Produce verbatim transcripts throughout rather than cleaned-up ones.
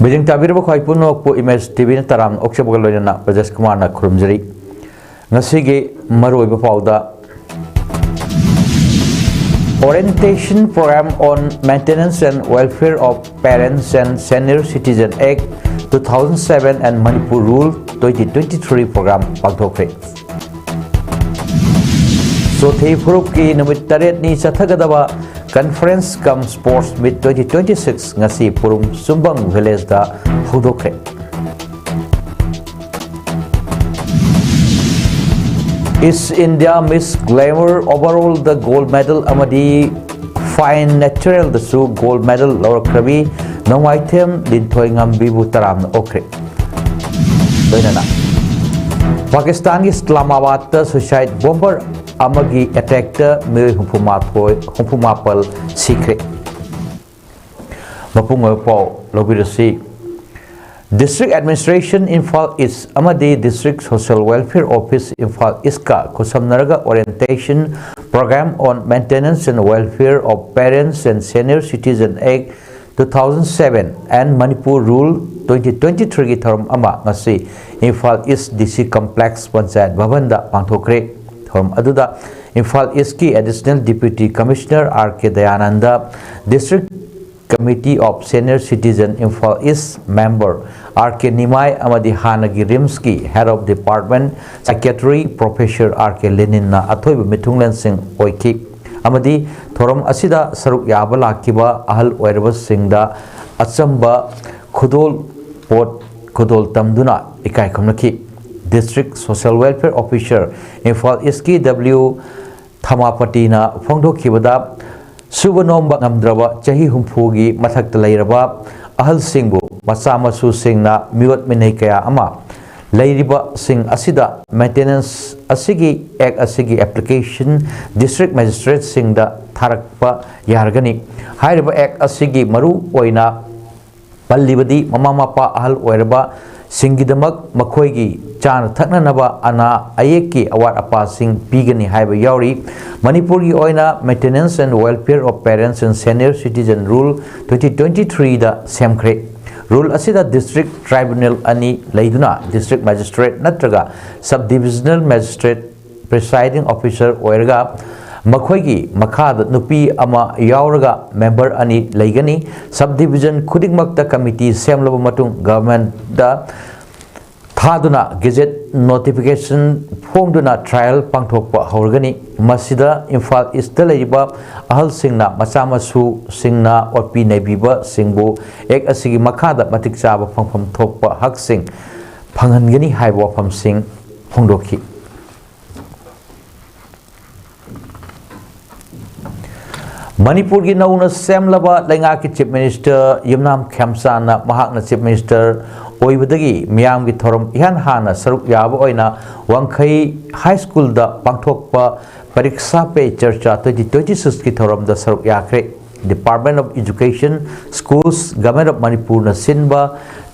ꯃꯤꯠꯌꯦꯡ ꯇꯥꯕꯤꯔꯕ ꯈ꯭ꯋꯥꯏ ꯄꯨꯝꯅꯃꯛꯄꯨ ꯏꯃꯦꯖ ꯇꯤꯚꯤꯅ ꯇꯔꯥꯝꯅ ꯑꯣꯛꯆꯕꯒ ꯂꯣꯏꯅꯅ ꯕ꯭ꯔꯖꯦꯁ ꯀꯨꯃꯥꯔꯅ ꯈꯨꯔꯨꯝꯖꯔꯤ꯫ ꯉꯁꯤꯒꯤ ꯃꯔꯨꯑꯣꯏꯕ ꯄꯥꯎꯗ, Orientation Program on Maintenance and Welfare of Parents and Senior Citizen Act two thousand seven and Manipur Rule twenty twenty-three program ꯄꯥꯡꯊꯣꯛꯈ꯭ꯔꯦ꯫ ꯆꯣꯊꯦ ꯐꯨꯔꯨꯞꯀꯤ ꯅꯨꯃꯤꯠ ꯇꯔꯦꯠꯅꯤ ꯆꯠꯊꯒꯗꯕ Conference cum Sports Meet twenty twenty-six ꯉꯁꯤ ꯄꯨꯔꯨꯝ ꯆꯨꯝꯕꯪ ꯚꯤꯂꯦꯖꯇ ꯍꯧꯗꯣꯛꯈ꯭ꯔꯦ꯫ East India Miss Glamour overall ꯗ gold medal ꯑꯃꯗꯤ Fine Natural ꯗꯁꯨ gold medal ꯂꯧꯔꯛꯈ꯭ꯔꯕꯤ ꯅꯣꯡꯃꯥꯏꯊꯦꯝ ꯂꯤꯟꯊꯣꯏ ꯉꯝꯕꯤꯕꯨ ꯇꯔꯥꯝꯅ ꯑꯣꯛꯈ꯭ꯔꯦ꯫ ꯂꯣꯏꯅꯅ ꯄꯥꯀꯤꯁꯇꯥꯟꯒꯤ ꯏꯁꯂꯥꯃꯥꯕꯥꯗꯇ suicide bomber ꯑꯃꯒꯤ attack ꯇ ꯃꯤꯑꯣꯏ ꯍꯨꯝꯐꯨ ꯃꯥꯊꯣꯏ, ꯍꯨꯝꯐꯨ ꯃꯥꯄꯜ ꯁꯤꯈ꯭ꯔꯦ꯫ ꯃꯄꯨꯡ ꯑꯣꯏꯕ ꯄꯥꯎ ꯂꯧꯕꯤꯔꯁꯤ꯫ District Administration Imphal East ꯑꯃꯗꯤ District Social Welfare Office Imphal East ꯀ ꯈꯨꯠꯁꯝꯅꯔꯒ Orientation Program on Maintenance and Welfare of Parents and Senior Citizen Act two thousand seven and Manipur Rule twenty twenty-three ꯒꯤ ꯊꯧꯔꯝ ꯑꯃ ꯉꯁꯤ ꯏꯝꯐꯥꯜ ꯏꯁ ꯗꯤ ꯁꯤ ꯀꯝꯄ꯭ꯂꯦꯛꯁ ꯄꯟꯆꯥꯌꯠ ꯚꯕꯟꯗ ꯄꯥꯡꯊꯣꯛꯈ꯭ꯔꯦ꯫ ꯊꯧꯔꯝ ꯑꯗꯨꯗ ꯏꯝꯐꯥꯜ ꯏꯁꯀꯤ Additional Deputy Commissioner R K Dayanand, District Committee of Senior Citizen Imphal East member R K Nimai ꯑꯃꯗꯤ ꯍꯥꯟꯅꯒꯤ ꯔꯤꯝꯁꯀꯤ Head of Department Secretary Professor R K ꯂꯦꯅꯤꯟꯅ ꯑꯊꯣꯏꯕ ꯃꯤꯊꯨꯡꯂꯦꯟꯁꯤꯡ ꯑꯣꯏꯈꯤ꯫ ꯑꯃꯗꯤ ꯊꯧꯔꯝ ꯑꯁꯤꯗ ꯁꯔꯨꯛ ꯌꯥꯕ ꯂꯥꯛꯈꯤꯕ ꯑꯍꯜ ꯑꯣꯏꯔꯕꯁꯤꯡꯗ ꯑꯆꯝꯕ ꯈꯨꯗꯣꯜ ꯄꯣꯠ ꯈꯨꯗꯣꯜ ꯇꯝꯗꯨꯅ ꯏꯀꯥꯏ ꯈꯨꯝꯅꯈꯤ꯫ District Social Welfare Officer Imphal ꯏꯁꯀꯤ ꯗꯕ꯭ꯂꯤꯎ ꯊꯃꯥꯄꯇꯤꯅ ꯐꯣꯡꯗꯣꯛꯈꯤꯕꯗ, ꯁꯨꯕ ꯅꯣꯝꯕ ꯉꯝꯗ꯭ꯔꯕ ꯆꯍꯤ ꯍꯨꯝꯐꯨꯒꯤ ꯃꯊꯛꯇ ꯂꯩꯔꯕ ꯑꯍꯜꯁꯤꯡꯕꯨ ꯃꯆꯥ ꯃꯁꯨꯁꯤꯡꯅ ꯃꯤꯑꯣꯠ ꯃꯤꯅꯩ ꯀꯌꯥ ꯑꯃ ꯂꯩꯔꯤꯕꯁꯤꯡ ꯑꯁꯤꯗ maintenance ꯑꯁꯤꯒꯤ act ꯑꯁꯤꯒꯤ application district magistrateꯁꯤꯡꯗ ꯊꯥꯔꯛꯄ ꯌꯥꯔꯒꯅꯤ꯫ ꯍꯥꯏꯔꯤꯕ act ꯑꯁꯤꯒꯤ ꯃꯔꯨ ꯑꯣꯏꯅ ꯄꯜꯂꯤꯕꯗꯤ ꯃꯃꯥ ꯃꯄꯥ ꯑꯍꯜ ꯑꯣꯏꯔꯕꯁꯤꯡꯒꯤꯗꯃꯛ ꯃꯈꯣꯏꯒꯤ ꯆꯥꯅ ꯊꯛꯅꯅꯕ ꯑꯅꯥ ꯑꯌꯦꯛꯀꯤ ꯑꯋꯥꯠ ꯑꯄꯥꯁꯤꯡ ꯄꯤꯒꯅꯤ ꯍꯥꯏꯕ ꯌꯥꯎꯔꯤ꯫ ꯃꯅꯤꯄꯨꯔꯒꯤ ꯑꯣꯏꯅ Maintenance and Welfare of Parents and Senior Citizen Rule twenty twenty-threeꯗ ꯁꯦꯝꯈ꯭ꯔꯦ꯫ Rule ꯑꯁꯤꯗ district tribunal ꯑꯅꯤ ꯂꯩꯗꯨꯅ district magistrate ꯅꯠꯇ꯭ꯔꯒ sub divisional magistrate presiding officer ꯑꯣꯏꯔꯒ ꯃꯈꯣꯏꯒꯤ ꯃꯈꯥꯗ ꯅꯨꯄꯤ ꯑꯃ ꯌꯥꯎꯔꯒ member ꯑꯅꯤ ꯂꯩꯒꯅꯤ꯫ Sub division ꯈꯨꯗꯤꯡꯃꯛꯇ committee ꯁꯦꯝꯂꯕ ꯃꯇꯨꯡ governmentꯗ ꯊꯥꯗꯨꯅ gazette notification ꯐꯣꯡꯗꯨꯅ trial ꯄꯥꯡꯊꯣꯛꯄ ꯍꯧꯔꯒꯅꯤ꯫ ꯃꯁꯤꯗ ꯏꯝꯐꯥꯜ ꯏꯁꯇ ꯂꯩꯔꯤꯕ ꯑꯍꯜꯁꯤꯡꯅ ꯃꯆꯥ ꯃꯁꯨꯁꯤꯡꯅ ꯑꯣꯠꯄꯤ ꯅꯩꯕꯤꯕꯁꯤꯡꯕꯨ act ꯑꯁꯤꯒꯤ ꯃꯈꯥꯗ ꯃꯇꯤꯛ ꯆꯥꯕ ꯐꯪꯐꯝ ꯊꯣꯛꯄ ꯍꯛꯁꯤꯡ ꯐꯪꯍꯟꯒꯅꯤ ꯍꯥꯏꯕ ꯋꯥꯐꯝꯁꯤꯡ ꯐꯣꯡꯗꯣꯛꯈꯤ꯫ ꯃꯅꯤꯄꯨꯔꯒꯤ ꯅꯧꯅ ꯁꯦꯝꯂꯕ ꯂꯩꯉꯥꯛꯀꯤ Chief Minister ꯌꯨꯝꯅꯥꯝ ꯈꯦꯝꯆꯥꯟꯅ ꯃꯍꯥꯛꯅ Chief Minister ꯑꯣꯏꯕꯗꯒꯤ ꯃꯤꯌꯥꯝꯒꯤ ꯊꯧꯔꯝ ꯏꯍꯥꯟ ꯍꯥꯟꯅ ꯁꯔꯨꯛ ꯌꯥꯕ ꯑꯣꯏꯅ ꯋꯥꯡꯈꯩ High Schoolꯗ ꯄꯥꯡꯊꯣꯛꯄ Pariksha Pe Charcha twenty twenty-sixꯀꯤ ꯊꯧꯔꯝꯗ ꯁꯔꯨꯛ ꯌꯥꯈ꯭ꯔꯦ꯫ Department of Education, Schools, Government of ꯃꯅꯤꯄꯨꯔꯅ ꯁꯤꯟꯕ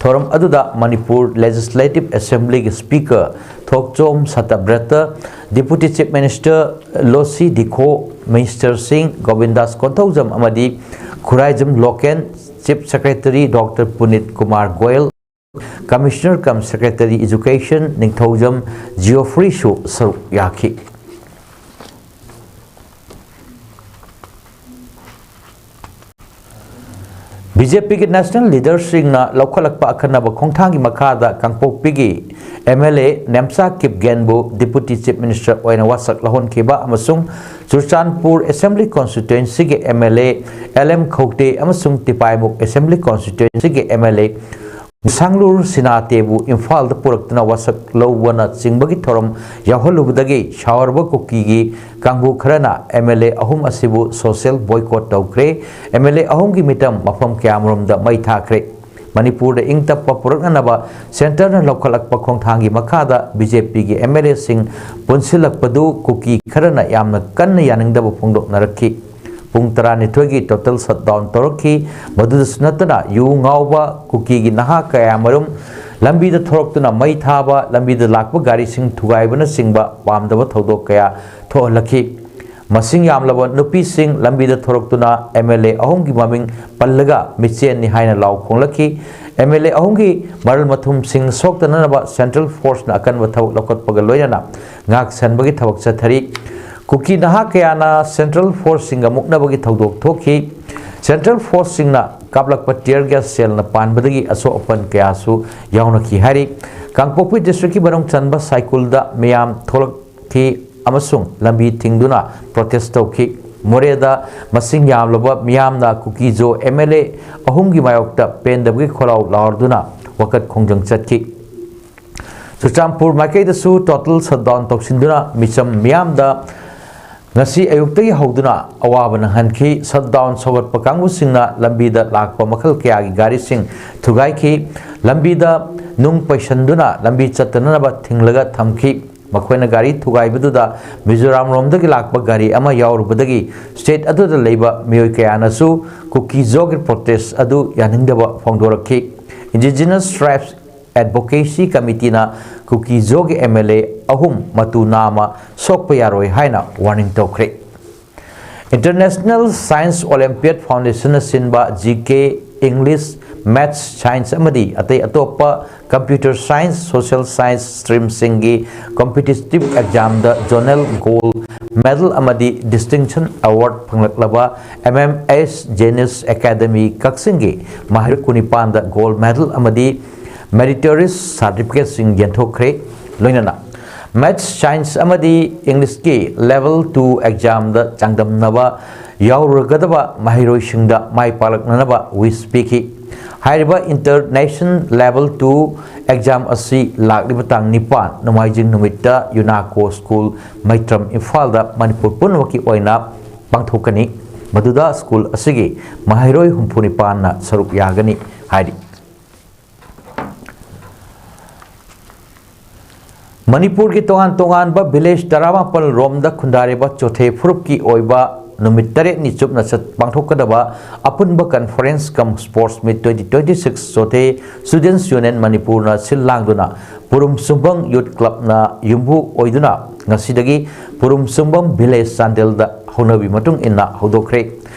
ꯊꯧꯔꯝ ꯑꯗꯨꯗ ꯃꯅꯤꯄꯨꯔ Legislative Assemblyꯒꯤ Speaker ꯊꯣꯛꯆꯣꯝ ꯁꯇꯕ꯭ꯔꯇ, Deputy Chief Minister ꯂꯣꯁꯤ ꯗꯤꯈꯣ, Ministerꯁꯤꯡ Govindas Konthoujam ꯑꯃꯗꯤ Khuraijam Loken, Chief Secretary Doctor Punit Kumar Goyal, Commissioner cum Secretary Education Ningthoujam ꯖꯤꯑꯣꯐ꯭ꯔꯤꯁꯨ ꯁꯔꯨꯛ ꯌꯥꯈꯤ꯫ BJPꯒꯤ national leaderꯁꯤꯡꯅ ꯂꯧꯈꯠꯂꯛꯄ ꯑꯈꯟꯅꯕ ꯈꯣꯡꯊꯥꯡꯒꯤ ꯃꯈꯥꯗ ꯀꯥꯡꯄꯣꯛꯄꯤꯒꯤ MLA Nemcha ꯀꯤꯞꯒꯦꯟꯕꯨ Deputy Chief Minister ꯑꯣꯏꯅ ꯋꯥꯁꯛ ꯂꯧꯍꯟꯈꯤꯕ ꯑꯃꯁꯨꯡ ꯆꯨꯔꯆꯥꯟꯄꯨꯔ Assembly Constituencyꯒꯤ MLA LM ꯈꯧꯇꯦ ꯑꯃꯁꯨꯡ ꯇꯤꯄꯥꯏꯃꯨꯛ Assembly Constituencyꯒꯤ MLA ꯁꯥꯡꯂꯨꯔ ꯁꯤꯅꯥꯇꯦꯕꯨ ꯏꯝꯐꯥꯜꯗ ꯄꯨꯔꯛꯇꯨꯅ ꯋꯥꯁꯛ ꯂꯧꯕꯅꯆꯤꯡꯕꯒꯤ ꯊꯧꯔꯝ ꯌꯥꯎꯍꯜꯂꯨꯕꯗꯒꯤ ꯁꯥꯎꯔꯕ ꯀꯨꯀꯤꯒꯤ ꯀꯥꯡꯕꯨ ꯈꯔꯅ MLA ꯑꯍꯨꯝ ꯑꯁꯤꯕꯨ social boycott ꯇꯧꯈ꯭ꯔꯦ꯫ MLA ꯑꯍꯨꯝꯒꯤ ꯃꯤꯇꯝ ꯃꯐꯝ ꯀꯌꯥꯃꯔꯣꯝꯗ ꯃꯩ ꯊꯥꯈ꯭ꯔꯦ꯫ ꯃꯅꯤꯄꯨꯔꯗ ꯏꯪ ꯇꯞꯄ ꯄꯨꯔꯛꯅꯅꯕ centreꯅ ꯂꯧꯈꯠꯂꯛꯄ ꯈꯣꯡꯊꯥꯡꯒꯤ ꯃꯈꯥꯗ BJPꯒꯤ MLAꯁꯤꯡ ꯄꯨꯟꯁꯤꯜꯂꯛꯄꯗꯨ ꯀꯨꯀꯤ ꯈꯔꯅ ꯌꯥꯝꯅ ꯀꯟꯅ ꯌꯥꯅꯤꯡꯗꯕ ꯐꯣꯡꯗꯣꯛꯅꯔꯛꯈꯤ꯫ ꯄꯨꯡ ꯇꯔꯥꯅꯤꯊꯣꯏꯒꯤ total shutdown ꯇꯧꯔꯛꯈꯤ꯫ ꯃꯗꯨꯗꯁꯨ ꯅꯠꯇꯅ ꯌꯨ ꯉꯥꯎꯕ ꯀꯨꯀꯤꯒꯤ ꯅꯍꯥ ꯀꯌꯥꯃꯔꯨꯝ ꯂꯝꯕꯤꯗ ꯊꯣꯔꯛꯇꯨꯅ ꯃꯩ ꯊꯥꯕ, ꯂꯝꯕꯤꯗ ꯂꯥꯛꯄ ꯒꯥꯔꯤꯁꯤꯡ ꯊꯨꯒꯥꯏꯕꯅꯆꯤꯡꯕ ꯄꯥꯝꯗꯕ ꯊꯧꯗꯣꯛ ꯀꯌꯥ ꯊꯣꯛꯍꯜꯂꯛꯈꯤ꯫ ꯃꯁꯤꯡ ꯌꯥꯝꯂꯕ ꯅꯨꯄꯤꯁꯤꯡ ꯂꯝꯕꯤꯗ ꯊꯣꯔꯛꯇꯨꯅ MLA ꯑꯍꯨꯝꯒꯤ ꯃꯃꯤꯡ ꯄꯜꯂꯒ ꯃꯤꯆꯦꯟꯅꯤ ꯍꯥꯏꯅ ꯂꯥꯎ ꯈꯣꯡꯂꯛꯈꯤ꯫ MLA ꯑꯍꯨꯝꯒꯤ ꯃꯔꯜ ꯃꯊꯨꯝꯁꯤꯡ ꯁꯣꯛꯇꯅꯅꯕ Central Forceꯅ ꯑꯀꯟꯕ ꯊꯕꯛ ꯂꯧꯈꯠꯄꯒ ꯂꯣꯏꯅꯅ ꯉꯥꯛ ꯁꯦꯟꯕꯒꯤ ꯊꯕꯛ ꯆꯠꯊꯔꯤ꯫ ꯀꯨꯀꯤ ꯅꯍꯥ ꯀꯌꯥꯅ Central Forceꯁꯤꯡꯒ ꯃꯨꯛꯅꯕꯒꯤ ꯊꯧꯗꯣꯛ ꯊꯣꯛꯈꯤ꯫ Central Forceꯁꯤꯡꯅ ꯀꯥꯞꯂꯛꯄ tear gas shellꯅ ꯄꯥꯟꯕꯗꯒꯤ ꯑꯁꯣꯛ ꯑꯄꯟ ꯀꯌꯥꯁꯨ ꯌꯥꯎꯅꯈꯤ ꯍꯥꯏꯔꯤ꯫ ꯀꯥꯡꯄꯣꯛꯄꯤ districtꯀꯤ ꯃꯅꯨꯡ ꯆꯟꯕ ꯁꯥꯏꯀꯨꯜꯗ ꯃꯤꯌꯥꯝ ꯊꯣꯛꯂꯛꯈꯤ ꯑꯃꯁꯨꯡ ꯂꯝꯕꯤ ꯊꯤꯡꯗꯨꯅ protest ꯇꯧꯈꯤ꯫ ꯃꯣꯔꯦꯗ ꯃꯁꯤꯡ ꯌꯥꯝꯂꯕ ꯃꯤꯌꯥꯝꯅ ꯀꯨꯀꯤꯖꯣ MLA ꯑꯍꯨꯝꯒꯤ ꯃꯥꯌꯣꯛꯇ ꯄꯦꯟꯗꯕꯒꯤ ꯈꯣꯜꯂꯥꯎ ꯂꯥꯎꯗꯨꯅ ꯋꯥꯀꯠ ꯈꯣꯡꯖꯪ ꯆꯠꯈꯤ꯫ ꯆꯨꯔꯆꯥꯟꯄꯨꯔ ꯃꯥꯏꯀꯩꯗꯁꯨ total shutdown ꯇꯧꯁꯤꯟꯗꯨꯅ ꯃꯤꯆꯝ ꯃꯤꯌꯥꯝꯗ ꯉꯁꯤ ꯑꯌꯨꯛꯇꯒꯤ ꯍꯧꯗꯨꯅ ꯑꯋꯥꯕ ꯅꯪꯍꯟꯈꯤ꯫ Shutdown ꯁꯧꯒꯠꯄ ꯀꯥꯡꯕꯨꯁꯤꯡꯅ ꯂꯝꯕꯤꯗ ꯂꯥꯛꯄ ꯃꯈꯜ ꯀꯌꯥꯒꯤ ꯒꯥꯔꯤꯁꯤꯡ ꯊꯨꯒꯥꯏꯈꯤ꯫ ꯂꯝꯕꯤꯗ ꯅꯨꯡ ꯄꯩꯁꯟꯗꯨꯅ ꯂꯝꯕꯤ ꯆꯠꯇꯅꯅꯕ ꯊꯤꯡꯂꯒ ꯊꯝꯈꯤ꯫ ꯃꯈꯣꯏꯅ ꯒꯥꯔꯤ ꯊꯨꯒꯥꯏꯕꯗꯨꯗ ꯃꯤꯖꯣꯔꯥꯝ ꯔꯣꯝꯗꯒꯤ ꯂꯥꯛꯄ ꯒꯥꯔꯤ ꯑꯃ ꯌꯥꯎꯔꯨꯕꯗꯒꯤ state ꯑꯗꯨꯗ ꯂꯩꯕ ꯃꯤꯑꯣꯏ ꯀꯌꯥꯅꯁꯨ ꯀꯨꯀꯤꯖꯣꯒꯤ protest ꯑꯗꯨ ꯌꯥꯅꯤꯡꯗꯕ ꯐꯣꯡꯗꯣꯔꯛꯈꯤ꯫ Indigenous Tribes Advocacy Committeeꯅ ꯀꯨꯀꯤꯖꯣꯒꯤ MLA ꯑꯍꯨꯝ ꯃꯇꯨ ꯅꯥꯝꯃ ꯁꯣꯛꯄ ꯌꯥꯔꯣꯏ ꯍꯥꯏꯅ warning ꯇꯧꯈ꯭ꯔꯦ꯫ International Science Olympiad Foundationꯅ ꯁꯤꯟꯕ GK, English, Maths, Science ꯑꯃꯗꯤ ꯑꯇꯩ ꯑꯇꯣꯞꯄ Computer Science, Social Science streamꯁꯤꯡꯒꯤ competitive examꯗ zonal gold medal ꯑꯃꯗꯤ distinction award ꯐꯪꯂꯛꯂꯕ MMS Genius Academy ꯀꯛꯆꯤꯡꯒꯤ ꯃꯍꯩꯔꯣꯏ ꯀꯨꯟꯅꯤꯄꯥꯟꯗ gold medal ꯑꯃꯗꯤ meritorious certificateꯁꯤꯡ ꯌꯦꯟꯊꯣꯛꯈ꯭ꯔꯦ꯫ ꯂꯣꯏꯅꯅ Maths, Science ꯑꯃꯗꯤ Englishꯀꯤ level two examꯗ ꯆꯥꯡꯗꯝꯅꯕ ꯌꯥꯎꯔꯨꯔꯒꯗꯕ ꯃꯍꯩꯔꯣꯏꯁꯤꯡꯗ ꯃꯥꯏ ꯄꯥꯛꯂꯛꯅꯅꯕ wish ꯄꯤꯈꯤ꯫ ꯍꯥꯏꯔꯤꯕ international level two exam ꯑꯁꯤ ꯂꯥꯛꯂꯤꯕ ꯇꯥꯡ ꯅꯤꯄꯥꯟ ꯅꯣꯡꯃꯥꯏꯖꯤꯡ ꯅꯨꯃꯤꯠꯇ ꯌꯨꯅꯥꯀꯣ ꯁ꯭ꯀꯨꯜ ꯃꯩꯇ꯭ꯔꯝ ꯏꯝꯐꯥꯜꯗ ꯃꯅꯤꯄꯨꯔ ꯄꯨꯝꯅꯃꯛꯀꯤ ꯑꯣꯏꯅ ꯄꯥꯡꯊꯣꯛꯀꯅꯤ꯫ ꯃꯗꯨꯗ ꯁ꯭ꯀꯨꯜ ꯑꯁꯤꯒꯤ ꯃꯍꯩꯔꯣꯏ ꯍꯨꯝꯐꯨ ꯅꯤꯄꯥꯟꯅ ꯁꯔꯨꯛ ꯌꯥꯒꯅꯤ ꯍꯥꯏꯔꯤ꯫ ꯃꯅꯤꯄꯨꯔꯒꯤ ꯇꯣꯉꯥꯟ ꯇꯣꯉꯥꯟꯕ village ꯇꯔꯥꯃꯥꯄꯜ ꯔꯣꯝꯗ ꯈꯨꯟꯗꯥꯔꯤꯕ ꯆꯣꯊꯦ ꯐꯨꯔꯨꯞꯀꯤ ꯑꯣꯏꯕ ꯅꯨꯃꯤꯠ ꯇꯔꯦꯠꯅꯤ ꯆꯨꯞꯅ ꯆꯠ-, ꯄꯥꯡꯊꯣꯛꯀꯗꯕ ꯑꯄꯨꯟꯕ conference cum sports meet twenty twenty-six ꯆꯣꯊꯦ Students Union ꯃꯅꯤꯄꯨꯔꯅ ꯁꯤꯜ ꯂꯥꯡꯗꯨꯅ ꯄꯨꯔꯨꯝ ꯁꯨꯝꯕꯪ Youth Clubꯅ ꯌꯨꯝꯕꯨ ꯑꯣꯏꯗꯨꯅ ꯉꯁꯤꯗꯒꯤ ꯄꯨꯔꯨꯝ ꯁꯨꯝꯕꯝ ꯚꯤꯂꯦꯖ ꯆꯥꯟꯗꯦꯜꯗ ꯍꯧꯅꯕꯤ ꯃꯇꯨꯡ ꯏꯟꯅ ꯍꯧꯗꯣꯛꯈ꯭ꯔꯦ꯫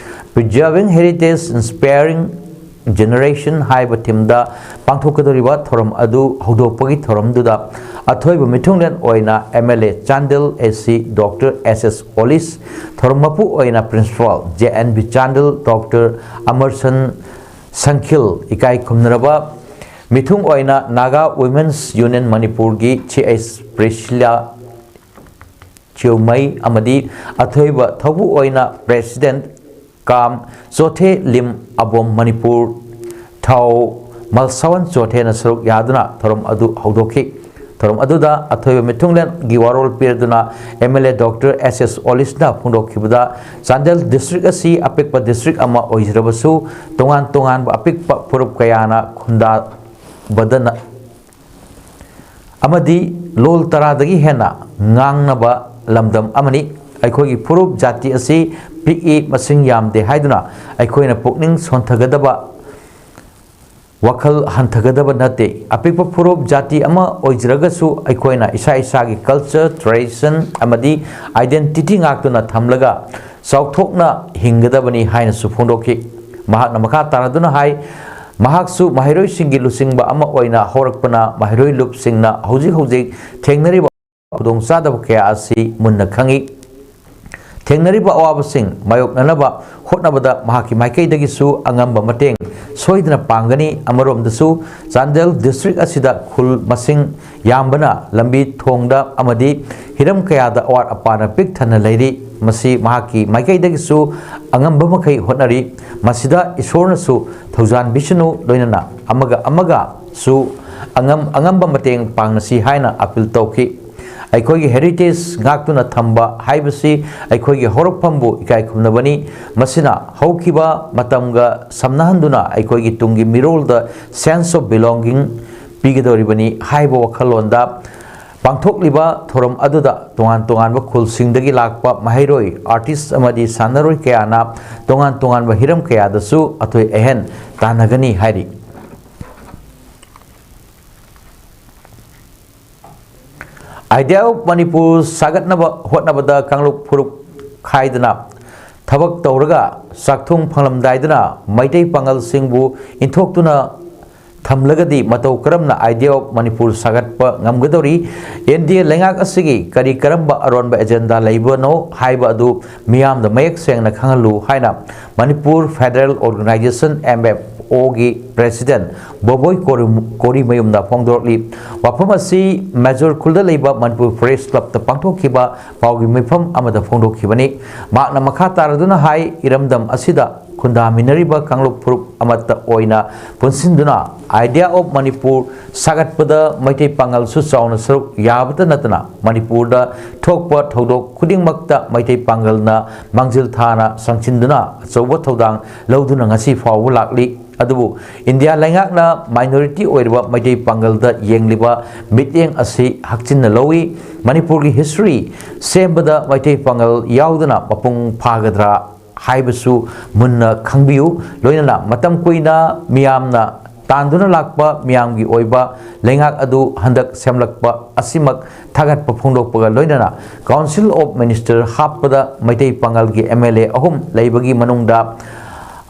Preserving Heritage, Inspiring Generation ꯍꯥꯏꯕ ꯊꯤꯝꯗ ꯄꯥꯡꯊꯣꯛꯀꯗꯧꯔꯤꯕ ꯊꯧꯔꯝ ꯑꯗꯨ ꯍꯧꯗꯣꯛꯄꯒꯤ ꯊꯧꯔꯝꯗꯨꯗ ꯑꯊꯣꯏꯕ ꯃꯤꯊꯨꯡꯂꯦꯟ ꯑꯣꯏꯅ M L A Chandel A C Doctor S S Olish, ꯊꯧꯔꯝ ꯃꯄꯨ ꯑꯣꯏꯅ Principal J N B Chandel Doctor ꯑꯃꯔꯁꯟ ꯁꯪꯈꯤꯜ, ꯏꯀꯥꯏ ꯈꯨꯝꯅꯔꯕ ꯃꯤꯊꯨꯡ ꯑꯣꯏꯅ Naga Women's Union ꯃꯅꯤꯄꯨꯔꯒꯤ C H Priscilla ꯆꯤꯎꯃꯩ ꯑꯃꯗꯤ ꯑꯊꯣꯏꯕ ꯊꯧꯕꯨ ꯑꯣꯏꯅ President ꯀꯥꯝ ꯆꯣꯊꯦ ꯂꯤꯝ ꯑꯕꯣꯝ ꯃꯅꯤꯄꯨꯔ ꯊꯥꯎ ꯃꯜꯁꯥꯋꯟ ꯆꯣꯊꯦꯅ ꯁꯔꯨꯛ ꯌꯥꯗꯨꯅ ꯊꯧꯔꯝ ꯑꯗꯨ ꯍꯧꯗꯣꯛꯈꯤ꯫ ꯊꯧꯔꯝ ꯑꯗꯨꯗ ꯑꯊꯣꯏꯕ ꯃꯤꯊꯨꯡꯂꯦꯟꯒꯤ ꯋꯥꯔꯣꯜ ꯄꯤꯔꯗꯨꯅ M L A Doctor S S Olishꯅ ꯐꯣꯡꯗꯣꯛꯈꯤꯕꯗ, Chandel district ꯑꯁꯤ ꯑꯄꯤꯛꯄ district ꯑꯃ ꯑꯣꯏꯖꯔꯕꯁꯨ, ꯇꯣꯉꯥꯟ ꯇꯣꯉꯥꯟꯕ ꯑꯄꯤꯛꯄ ꯐꯨꯔꯨꯞ ꯀꯌꯥꯅ ꯈꯨꯟꯗꯥꯕꯗꯅ ꯑꯃꯗꯤ ꯂꯣꯜ ꯇꯔꯥꯗꯒꯤ ꯍꯦꯟꯅ ꯉꯥꯡꯅꯕ ꯂꯝꯗꯝ ꯑꯃꯅꯤ꯫ ꯑꯩꯈꯣꯏꯒꯤ ꯐꯨꯔꯨꯞ ꯖꯥꯇꯤ ꯑꯁꯤ ꯄꯤꯛꯏ, ꯃꯁꯤꯡ ꯌꯥꯝꯗꯦ ꯍꯥꯏꯗꯨꯅ ꯑꯩꯈꯣꯏꯅ ꯄꯨꯛꯅꯤꯡ ꯁꯣꯟꯊꯒꯗꯕ, ꯋꯥꯈꯜ ꯍꯟꯊꯒꯗꯕ ꯅꯠꯇꯦ꯫ ꯑꯄꯤꯛꯄ ꯐꯨꯔꯨꯞ ꯖꯥꯇꯤ ꯑꯃ ꯑꯣꯏꯖꯔꯒꯁꯨ ꯑꯩꯈꯣꯏꯅ ꯏꯁꯥ ꯏꯁꯥꯒꯤ culture, tradition ꯑꯃꯗꯤ identity ꯉꯥꯛꯇꯨꯅ ꯊꯝꯂꯒ ꯆꯥꯎꯊꯣꯛꯅ ꯍꯤꯡꯒꯗꯕꯅꯤ ꯍꯥꯏꯅꯁꯨ ꯐꯣꯡꯗꯣꯛꯈꯤ꯫ ꯃꯍꯥꯛꯅ ꯃꯈꯥ ꯇꯥꯔꯗꯨꯅ ꯍꯥꯏ, ꯃꯍꯥꯛꯁꯨ ꯃꯍꯩꯔꯣꯏꯁꯤꯡꯒꯤ ꯂꯨꯆꯤꯡꯕ ꯑꯃ ꯑꯣꯏꯅ ꯍꯧꯔꯛꯄꯅ ꯃꯍꯩꯔꯣꯏ ꯂꯨꯞꯁꯤꯡꯅ ꯍꯧꯖꯤꯛ ꯍꯧꯖꯤꯛ ꯊꯦꯡꯅꯔꯤꯕ ꯈꯨꯗꯣꯡꯆꯥꯗꯕ ꯀꯌꯥ ꯑꯁꯤ ꯃꯨꯟꯅ ꯈꯪꯏ꯫ ꯊꯦꯡꯅꯔꯤꯕ ꯑꯋꯥꯕꯁꯤꯡ ꯃꯥꯌꯣꯛꯅꯅꯕ ꯍꯣꯠꯅꯕꯗ ꯃꯍꯥꯛꯀꯤ ꯃꯥꯏꯀꯩꯗꯒꯤꯁꯨ ꯑꯉꯝꯕ ꯃꯇꯦꯡ ꯁꯣꯏꯗꯅ ꯄꯥꯡꯒꯅꯤ꯫ ꯑꯃꯔꯣꯝꯗꯁꯨ, ꯆꯥꯟꯗꯦꯜ district ꯑꯁꯤꯗ ꯈꯨꯜ ꯃꯁꯤꯡ ꯌꯥꯝꯕꯅ ꯂꯝꯕꯤ ꯊꯣꯡꯗ ꯑꯃꯗꯤ ꯍꯤꯔꯝ ꯀꯌꯥꯗ ꯑꯋꯥꯠ ꯑꯄꯥꯅ ꯄꯤꯛ ꯊꯟꯅ ꯂꯩꯔꯤ꯫ ꯃꯁꯤ ꯃꯍꯥꯛꯀꯤ ꯃꯥꯏꯀꯩꯗꯒꯤꯁꯨ ꯑꯉꯝꯕ ꯃꯈꯩ ꯍꯣꯠꯅꯔꯤ꯫ ꯃꯁꯤꯗ ꯏꯁꯣꯔꯅꯁꯨ ꯊꯧꯖꯥꯟꯕꯤꯁꯅꯨ, ꯂꯣꯏꯅꯅ ꯑꯃꯒ ꯑꯃꯒꯁꯨ ꯑꯉꯝ ꯑꯉꯝꯕ ꯃꯇꯦꯡ ꯄꯥꯡꯅꯁꯤ ꯍꯥꯏꯅ appeal ꯇꯧꯈꯤ꯫ ꯑꯩꯈꯣꯏꯒꯤ heritage ꯉꯥꯛꯇꯨꯅ ꯊꯝꯕ ꯍꯥꯏꯕꯁꯤ ꯑꯩꯈꯣꯏꯒꯤ ꯍꯧꯔꯛꯐꯝꯕꯨ ꯏꯀꯥꯏ ꯈꯨꯝꯅꯕꯅꯤ꯫ ꯃꯁꯤꯅ ꯍꯧꯈꯤꯕ ꯃꯇꯝꯒ ꯁꯝꯅꯍꯟꯗꯨꯅ ꯑꯩꯈꯣꯏꯒꯤ ꯇꯨꯡꯒꯤ ꯃꯤꯔꯣꯜꯗ sense of belonging ꯄꯤꯒꯗꯧꯔꯤꯕꯅꯤ ꯍꯥꯏꯕ ꯋꯥꯈꯜꯂꯣꯟꯗ ꯄꯥꯡꯊꯣꯛꯂꯤꯕ ꯊꯧꯔꯝ ꯑꯗꯨꯗ ꯇꯣꯉꯥꯟ ꯇꯣꯉꯥꯟꯕ ꯈꯨꯜꯁꯤꯡꯗꯒꯤ ꯂꯥꯛꯄ ꯃꯍꯩꯔꯣꯏ, artist ꯑꯃꯗꯤ ꯁꯥꯟꯅꯔꯣꯏ ꯀꯌꯥꯅ ꯇꯣꯉꯥꯟ ꯇꯣꯉꯥꯟꯕ ꯍꯤꯔꯝ ꯀꯌꯥꯗꯁꯨ ꯑꯊꯣꯏ ꯑꯍꯦꯟ ꯇꯥꯟꯅꯒꯅꯤ ꯍꯥꯏꯔꯤ꯫ Idea of Manipur ꯁꯥꯒꯠꯅꯕ ꯍꯣꯠꯅꯕꯗ ꯀꯥꯡꯂꯨꯞ ꯐꯨꯔꯨꯞ ꯈꯥꯏꯗꯅ ꯊꯕꯛ ꯇꯧꯔꯒ ꯆꯥꯛꯊꯨꯡ ꯐꯪꯂꯝꯗꯥꯏꯗꯅ ꯃꯩꯇꯩ ꯄꯥꯉꯜꯁꯤꯡꯕꯨ ꯏꯟꯊꯣꯛꯇꯨꯅ ꯊꯝꯂꯒꯗꯤ ꯃꯇꯧ ꯀꯔꯝꯅ Idea of Manipur ꯁꯥꯒꯠꯄ ꯉꯝꯒꯗꯧꯔꯤ? India ꯂꯩꯉꯥꯛ ꯑꯁꯤꯒꯤ ꯀꯔꯤ ꯀꯔꯝꯕ ꯑꯔꯣꯟꯕ agenda ꯂꯩꯕꯅꯣ ꯍꯥꯏꯕ ꯑꯗꯨ ꯃꯤꯌꯥꯝꯗ ꯃꯌꯦꯛ ꯁꯦꯡꯅ ꯈꯪꯍꯜꯂꯨ ꯍꯥꯏꯅ Manipur Federal Organisation, M F O ꯒꯤ President ꯕꯣꯕꯣꯏ ꯀꯣꯔꯤ-, ꯀꯣꯔꯤꯃꯌꯨꯝꯅ ꯐꯣꯡꯗꯣꯔꯛꯂꯤ꯫ ꯋꯥꯐꯝ ꯑꯁꯤ ꯃꯦꯖꯣꯔ ꯈꯨꯜꯗ ꯂꯩꯕ ꯃꯅꯤꯄꯨꯔ Press Club ꯇ ꯄꯥꯡꯊꯣꯛꯈꯤꯕ ꯄꯥꯎꯒꯤ ꯃꯤꯐꯝ ꯑꯃꯗ ꯐꯣꯡꯗꯣꯛꯈꯤꯕꯅꯤ꯫ ꯃꯍꯥꯛꯅ ꯃꯈꯥ ꯇꯥꯔꯗꯨꯅ ꯍꯥꯏ, ꯏꯔꯝꯗꯝ ꯑꯁꯤꯗ ꯈꯨꯟꯗꯥꯃꯤꯟꯅꯔꯤꯕ ꯀꯥꯡꯂꯨꯞ ꯐꯨꯔꯨꯞ ꯑꯃꯠꯇ ꯑꯣꯏꯅ ꯄꯨꯟꯁꯤꯟꯗꯨꯅ Idea of Manipur ꯁꯥꯒꯠꯄꯗ ꯃꯩꯇꯩ ꯄꯥꯉꯜꯁꯨ ꯆꯥꯎꯅ ꯁꯔꯨꯛ ꯌꯥꯕꯇ ꯅꯠꯇꯅ ꯃꯅꯤꯄꯨꯔꯗ ꯊꯣꯛꯄ ꯊꯧꯗꯣꯛ ꯈꯨꯗꯤꯡꯃꯛꯇ ꯃꯩꯇꯩ ꯄꯥꯉꯜꯅ ꯃꯥꯡꯖꯤꯜ ꯊꯥꯅ ꯆꯪꯁꯤꯟꯗꯨꯅ ꯑꯆꯧꯕ ꯊꯧꯗꯥꯡ ꯂꯧꯗꯨꯅ ꯉꯁꯤ ꯐꯥꯎꯕ ꯂꯥꯛꯂꯤ꯫ ꯑꯗꯨꯕꯨ ꯏꯟꯗꯤꯌꯥ ꯂꯩꯉꯥꯛꯅ minority ꯑꯣꯏꯔꯤꯕ ꯃꯩꯇꯩ ꯄꯥꯉꯜꯗ ꯌꯦꯡꯂꯤꯕ ꯃꯤꯠꯌꯦꯡ ꯑꯁꯤ ꯍꯛꯆꯤꯟꯅ ꯂꯧꯏ꯫ ꯃꯅꯤꯄꯨꯔꯒꯤ history ꯁꯦꯝꯕꯗ ꯃꯩꯇꯩ ꯄꯥꯉꯜ ꯌꯥꯎꯗꯅ ꯃꯄꯨꯡ ꯐꯥꯒꯗ꯭ꯔꯥ ꯍꯥꯏꯕꯁꯨ ꯃꯨꯟꯅ ꯈꯪꯕꯤꯌꯨ꯫ ꯂꯣꯏꯅꯅ ꯃꯇꯝ ꯀꯨꯏꯅ ꯃꯤꯌꯥꯝꯅ ꯇꯥꯟꯗꯨꯅ ꯂꯥꯛꯄ ꯃꯤꯌꯥꯝꯒꯤ ꯑꯣꯏꯕ ꯂꯩꯉꯥꯛ ꯑꯗꯨ ꯍꯟꯗꯛ ꯁꯦꯝꯂꯛꯄ ꯑꯁꯤꯃꯛ ꯊꯥꯒꯠꯄ ꯐꯣꯡꯗꯣꯛꯄꯒ ꯂꯣꯏꯅꯅ Council of Minister ꯍꯥꯞꯄꯗ ꯃꯩꯇꯩ ꯄꯥꯉꯜꯒꯤ M L A ꯑꯍꯨꯝ ꯂꯩꯕꯒꯤ ꯃꯅꯨꯡꯗ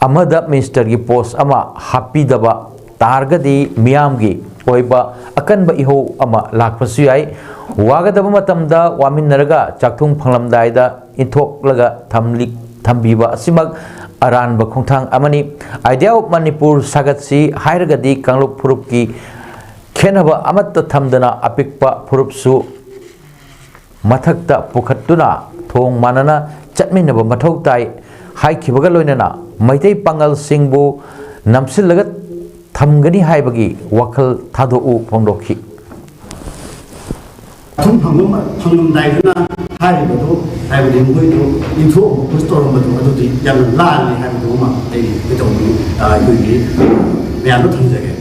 ꯑꯃꯗ ministerꯒꯤ post ꯑꯃ ꯍꯥꯞꯄꯤꯗꯕ ꯇꯥꯔꯒꯗꯤ ꯃꯤꯌꯥꯝꯒꯤ ꯑꯣꯏꯕ ꯑꯀꯟꯕ ꯏꯍꯧ ꯑꯃ ꯂꯥꯛꯄꯁꯨ ꯌꯥꯏ꯫ ꯋꯥꯒꯗꯕ ꯃꯇꯝꯗ ꯋꯥꯃꯤꯟꯅꯔꯒ ꯆꯥꯛꯊꯨꯡ ꯐꯪꯂꯝꯗꯥꯏꯗ ꯏꯟꯊꯣꯛꯂꯒ ꯊꯝꯂꯤ-, ꯊꯝꯕꯤꯕ ꯑꯁꯤꯃꯛ ꯑꯔꯥꯟꯕ ꯈꯣꯡꯊꯥꯡ ꯑꯃꯅꯤ꯫ Idea of Manipur ꯁꯥꯒꯠꯁꯤ ꯍꯥꯏꯔꯒꯗꯤ ꯀꯥꯡꯂꯨꯞ ꯐꯨꯔꯨꯞꯀꯤ ꯈꯦꯠꯅꯕ ꯑꯃꯠꯇ ꯊꯝꯗꯅ ꯑꯄꯤꯛꯄ ꯐꯨꯔꯨꯞꯁꯨ ꯃꯊꯛꯇ ꯄꯨꯈꯠꯇꯨꯅ ꯊꯣꯡ ꯃꯥꯟꯅꯅ ꯆꯠꯃꯤꯟꯅꯕ ꯃꯊꯧ ꯇꯥꯏ ꯍꯥꯏꯈꯤꯕꯒ ꯂꯣꯏꯅꯅ ꯃꯩꯇꯩ ꯄꯥꯉꯜꯁꯤꯡꯕꯨ ꯅꯝꯁꯤꯜꯂꯒ ꯊꯝꯒꯅꯤ ꯍꯥꯏꯕꯒꯤ ꯋꯥꯈꯜ ꯊꯥꯗꯣꯛꯎ ꯐꯣꯡꯗꯣꯛꯈꯤ꯫ ꯑꯊꯨꯝ ꯐꯪꯕ ꯐꯪꯂꯝꯗꯥꯏꯗꯅ ꯍꯥꯏꯔꯤꯕꯗꯨ, ꯍꯥꯏꯕꯗꯤ ꯃꯈꯣꯏꯗꯨ ꯏꯟꯊꯣꯛꯑꯝꯕ push ꯇꯧꯔꯝꯕꯗꯨ ꯑꯗꯨꯗꯤ ꯌꯥꯝꯅ ꯂꯥꯜꯂꯤ ꯍꯥꯏꯕꯗꯨ ꯑꯃ ꯑꯩ ꯀꯩꯗꯧꯕꯅꯤ, ꯑ, ꯑꯩꯈꯣꯏꯒꯤ ꯃꯌꯥꯝꯗ ꯊꯝꯖꯒꯦ꯫